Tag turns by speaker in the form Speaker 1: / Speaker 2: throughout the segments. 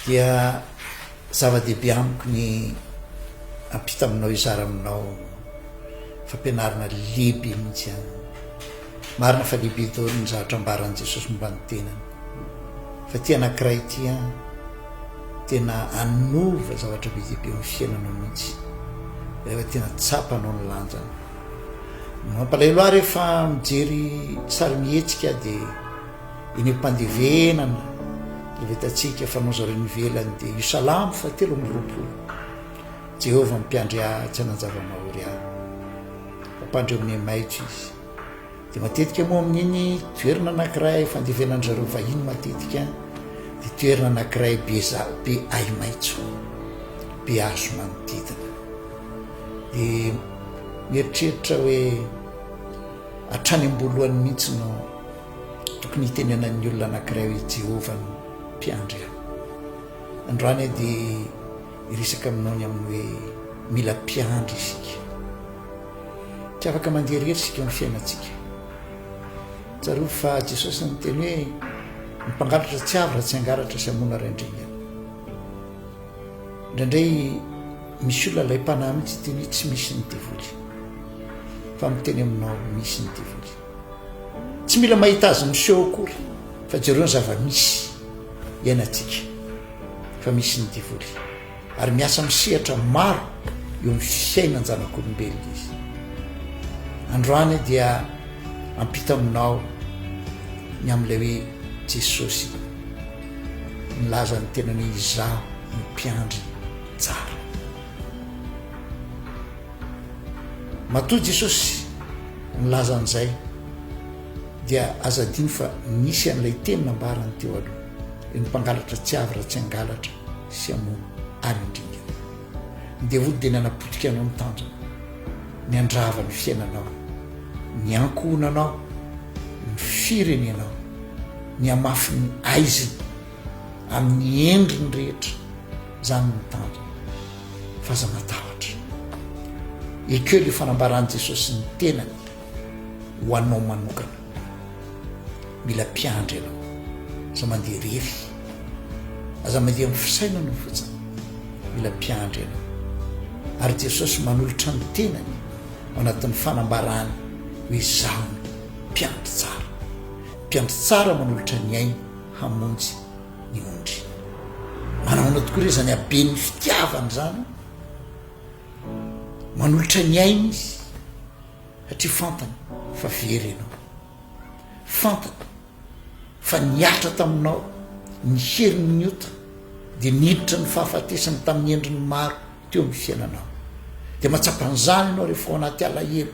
Speaker 1: Dia zava-dehibe amiko ny hampita aminao hizara aminao fampianarana lehibe mihitsy an. Marina fa lehibe daholo ny zavatra ambaran'i Jesosy momba ny tenany. Fa ity anankiray ity an, tena hanova zavatra be dia be eo amin'ny fiainanao mihitsy. Rehefa tena tsapanao ny lanjany. Ny mampalahelo ahy rehefa mijery sarimihetsika dia eny am-pandevenana rehefa hitantsika fanao zareo ny ivelany dia io salamo faha 23, Jehovah mpiandry ahy tsy hanan-java-mahory ahy, mampandry eo amin'ny maitso izy. Dia matetika moa amin'iny toerana anankiray fandevenan-dry zareo vahiny matetika dia toerana anankiray be za- be ahi-maitso, be hazo manodidina. Dia mieritreritra hoe hatrany am-boalohany mihitsy no tokony hitenenan'ny olona anankiray hoe Jehovah no mpiandry ahy. Androany aho dia hiresaka aminao ny amin'ny hoe mila mpiandry isika. Tsy afaka mandeha irery isika eo amin'ny fiainantsika. Tsarovy fa Jesosy niteny hoe ny mpangalatra tsy avy raha tsy hangalatra sy hamono ary handringana. Indraindray misy olona alaim-panahy mihitsy hiteny hoe tsy misy ny devoly. Fa miteny aminao misy ny devoly. Tsy mila mahita azy miseho akory fa jereo ny zava-misy iainantsika fa misy ny devoly. Ary miasa amin'ny sehatra maro eo amin'ny fiainan-janak'olombelona izy. Androany dia ampita aminao ny amin'ilay hoe Jesosy nilaza ny tenany hoe izaho no mpiandry tsara. Matoa Jesosy nilaza an'izay dia aza adino fa nisy an'ilay teny nambarany teo aloha, ny mpangalatra tsy avy raha tsy hangalatra sy hamono ary handringana. Ny devoly dia nanapotika anao ny tanjona, ny handrava ny fiainanao, ny ankohonanao, ny firenenao, ny hamafy ny aizina amin'ny endriny rehetra, izany no tanjona. Fa aza matahotra. Ekeo ilay fanambaran'i Jesosy ny tenany ho anao manokana. Mila mpiandry ianao. Aza mandeha irery. Aza mandeha amin'ny fisainana fotsiny. Mila mpiandry ianao. Ary Jesosy manolotra ny tenany ao anatin'ny fanambarany hoe izaho no mpiandry tsara. Mpiandry tsara manolotra ny ainy hamonjy ny ondry. Manahoana tokoa re izany haben'ny fitiavana izany? Manolotra ny ainy izy satria fantany fa very ianao. Fantany fa nihatra taminao ny herin'ny ota dia niditra ny fahafatesana tamin'ny endriny maro teo amin'ny fiainanao. Dia mahatsapa an'izany ianao rehefa ao anaty alahelo,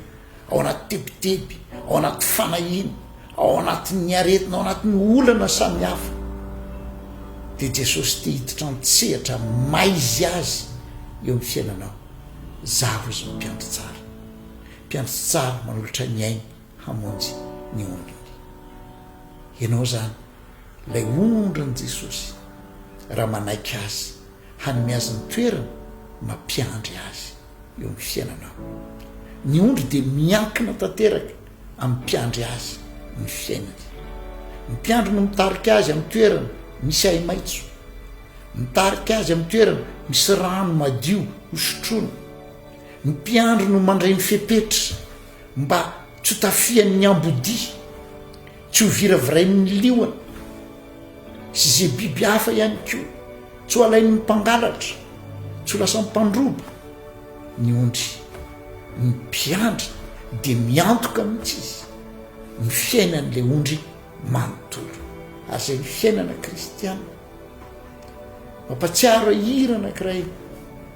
Speaker 1: ao anaty tebiteby, ao anaty fanahiana, ao anatin'ny aretina, ao anatin'ny olana samihafa. Dia Jesosy te hiditra an-tsehatra maizy azy eo amin'ny fiainanao. Zaho izy no mpiandry tsara. Mpiandry tsara manolotra ny ainy hamonjy ny ondriny. Ianao izany, ilay ondrin'i Jesosy, raha manaiky Azy hanome azy ny toerana mampiandry azy eo amin'ny fiainanao. Ny ondry dia miankina tanteraka amin'ny mpiandry azy ny fiainany. Ny mpiandry no mitarika azy amin'ny toerana misy ahi-maitso, mitarika azy amin'ny toerana misy rano madio hosotroina. Ny mpiandry no mandray ny fepetra mba tsy ho tafihan'ny ambodia, tsy ho viravirain'ny liona sy izay biby hafa ihany koa, tsy ho alain'ny mpangalatra, tsy ho lasa mpandroba ny ondry. Ny mpiandry dia miantoka mihitsy izy ny fiainan'ilay ondry manontolo. Ary izay ny fiainana kristiana. Mampatsiaro ahy hira anankiray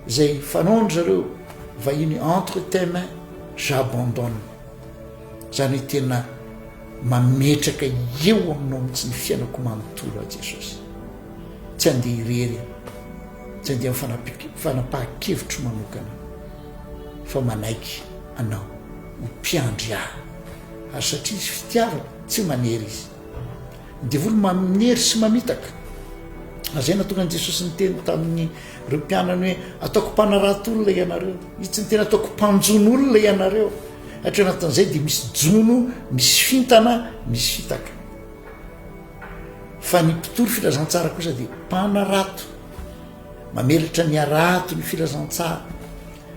Speaker 1: izay fanaon-dry zareo vahiny entre tes mains j'abandonne. Izany hoe tena mametraka eo aminao mihitsy ny fiainako manontolo aho Jesosy. Tsy handeha irery aho, tsy handeha amin'ny fanapahan-kevitro manokana fa manaiky anao ho mpiandry ahy. Ary satria izy fitiavana, tsy manery izy. Ny devoly manery sy mamitaka. Ary izay nahatonga an'i Jesosy niteny tamin'ireo mpianany hoe ataoko mpanarato olona ianareo. Izy tsy niteny ataoko mpanjono olona ianareo. Hatreo anatin'izay dia misy jono, misy fintana, misy fitaka. Fa ny mpitory filazantsara kosa dia mpanarato. Mamelatra ny harato ny filazantsara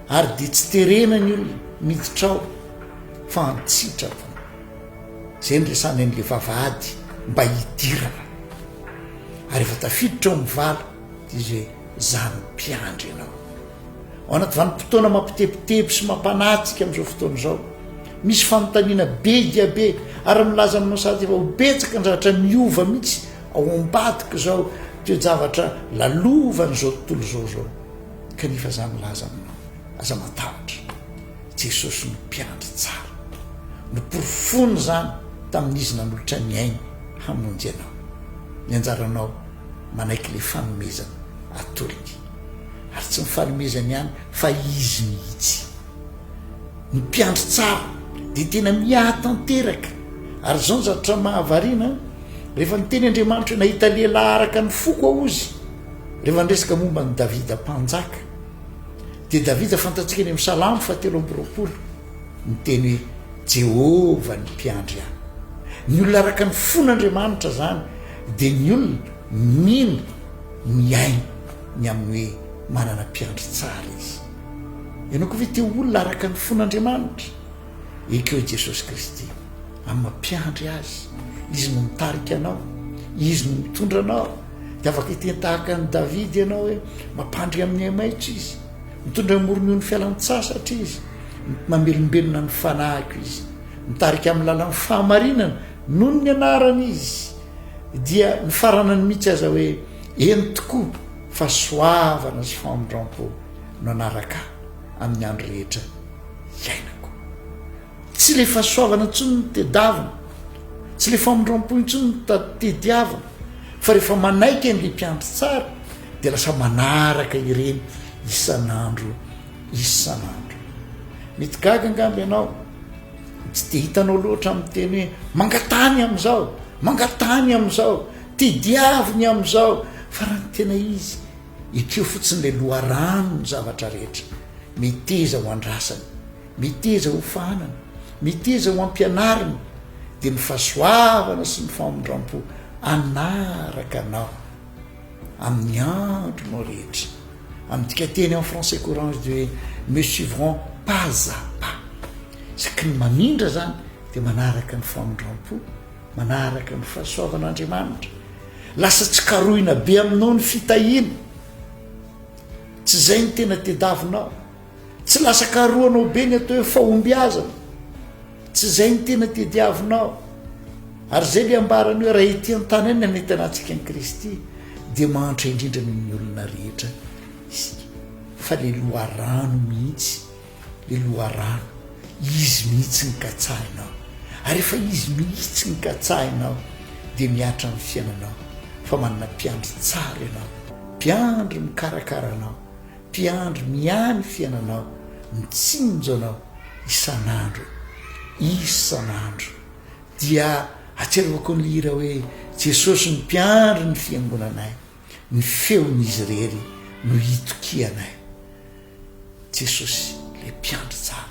Speaker 1: ary dia tsy terena ny olona miditra ao fa an-tsitrapo. Izay no resahana an'ilay vavahady mba hidirana. Ary efa tafiditra ao amin'ny vala dia izy hoe za no mpiandry anao. Ao anaty vanim-potoana mampitebiteby sy mampanahy antsika amin'izao fotoana izao, misy fanontaniana be dia be ary milaza aminao sady efa ho betsaka ny zavatra miova mihitsy ao ambadika izao toe-javatra lalovan'izao tontolo izao izao. Kanefa za milaza aminao, aza matahotra, Jesosy no mpiandry tsara. Noporofoiny izany tamin'izy nanolotra ny ainy hamonjy anao. Ny anjaranao manaiky ilay fanomezana atolony. Ary tsy ny fanomezany ihany fa izy mihitsy. Ny mpiandry tsara dia tena miahy tanteraka. Ary izao ny zavatra mahavariana, rehefa niteny Andriamanitra hoe nahita lehilahy araka ny foko aho ozy, rehefa niresaka momba an'i Davida mpanjaka, dia Davida fantatsika any amin'ny Salamo fahatelo amby 20 niteny hoe Jehovah ny mpiandry ahy. Ny olona araka ny fon'Andriamanitra izany dia ny olona mino miaina ny amin'ny hoe manana mpiandry tsara izy. Ianao koa ve te ho olona araka ny fon'Andriamanitra? Ekeo i Jesosy Kristy amin'ny maha mpiandry azy. Izy no mitarika anao, Izy no mitondra anao. Dia afaka hiteny tahaka an'i Davida ianao hoe mampandry amin'ny ahi-maitso Izy, mitondra amoron'ny ony fialan-tsasatra Izy, mamelombelona ny fanahiko Izy, mitarika amin'ny lalan'ny fahamarinana noho ny anarany Izy. Dia nifaranany mihitsy aza hoe eny tokoa fa soavana sy famindram-po no hanaraka ahy amin'ny andro rehetra iainako. Tsy ilay fahasoavana intsony no tedavina, tsy ilay famindram-po intsony no tediavina, fa rehefa manaiky an'ilay mpiandry tsara dia lasa manaraka ireny isan'andro isan'andro. Mety gaga angamba ianao, tsy dia hitanao loatra amin'ny teny hoe mangatany amin'izao, mangatany amin'izao, tediaviny amin'izao, fa raha ny tena izy, ekeo fotsiny ilay loharano ny zavatra rehetra, meteza ho andrasany, meteza ho fahanana, meteza ho ampianariny, dia ny fahasoavana sy ny famindram-po anaraka anao amin'ny andronao rehetra. Amin'ny dikanteny en français courant izy dia hoe me suivront pas à pas. Isaky ny mamindra zany dia manaraka ny famindram-po, manaraka ny fahasoavan'Andriamanitra. Lasa tsy karohina be aminao ny fitahiana. Tsy izay ny tena tedavinao. Tsy lasa karohanao be ny atao hoe fahombiazana. Tsy izay ny tena tediavinao. Ary izay le ambarany hoe raha ety an-tany any nanentana antsika an'i Kristy dia mahantra indrindra noho ny olona rehetra isika. Fa le loharano mihitsy, le loharano, izy mihitsy ny katsahinao. Ary rehefa izy mihitsy ny katsahinao dia mihatra amin'ny fiainanao fa manana mpiandry tsara ianao, mpiandry mikarakara anao. Mpiandry miahy ny fiainanao, mitsinjo anao isan'andro isan'andro. Dia atsiarovako ny hira hoe Jesosy no mpiandry ny fiangonanay, ny feon'Izy irery no itokianay. Jesosy ilay mpiandry tsara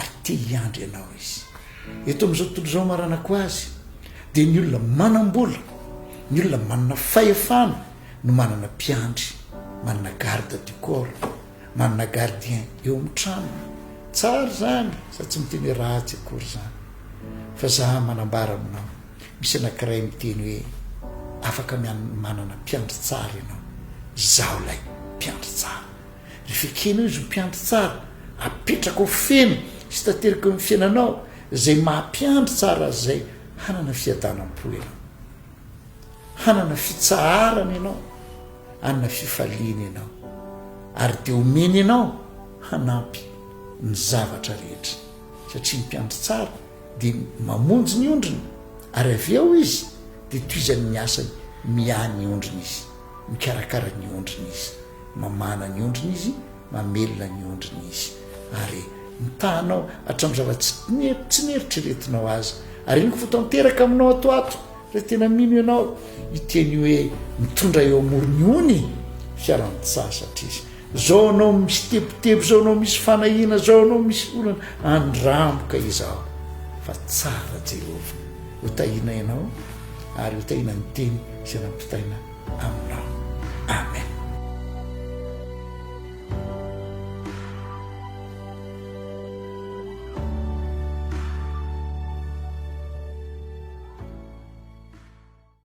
Speaker 1: ary te hiandry anao Izy. Eto amin'izao tontolo izao maranako azy dia ny olona manam-bola, ny olona manana fahefana, no manana mpiandry, manana garde du corps, manana gardien eo amin'ny tranony. Tsara izany, za tsy miteny hoe ratsy akory izany. Fa za manambara aminao, misy anankiray miteny hoe afaka manana mpiandry tsara ianao, izaho ilay mpiandry tsara. Rehefa ekenao izy ho mpiandry tsara, apetraka ho feno sy tanteraka eo amin'ny fiainanao izay maha mpiandry tsara azy izay, hanana fiadanam-po ianao. Hanana fitsaharana ianao, hanana fifaliana ianao, ary dia omeny anao hanampy ny zavatra rehetra, satria ny mpiandry tsara dia mamonjy ny ondriny, ary avy eo izy dia tohizany ny asany, miahy ny ondriny izy, mikarakara ny ondriny izy, mamahana ny ondriny izy, mamelona ny ondriny izy, ary mitaha anao hatramin'ny zava-tsy neritreretinao aza, ary inoako fa tanteraka aminao ato ato. Raha tena mino ianao io teny io hoe mitondra eo amoron'ny ony fialan-tsasatra izy. Zao anao misy tebiteby, zao anao misy fanahiana, zao anao misy olana, andramboka izaho fa tsara Jehovah. Ho tahiana ianao ary ho tahiana ny teny izay nampitaina aminao.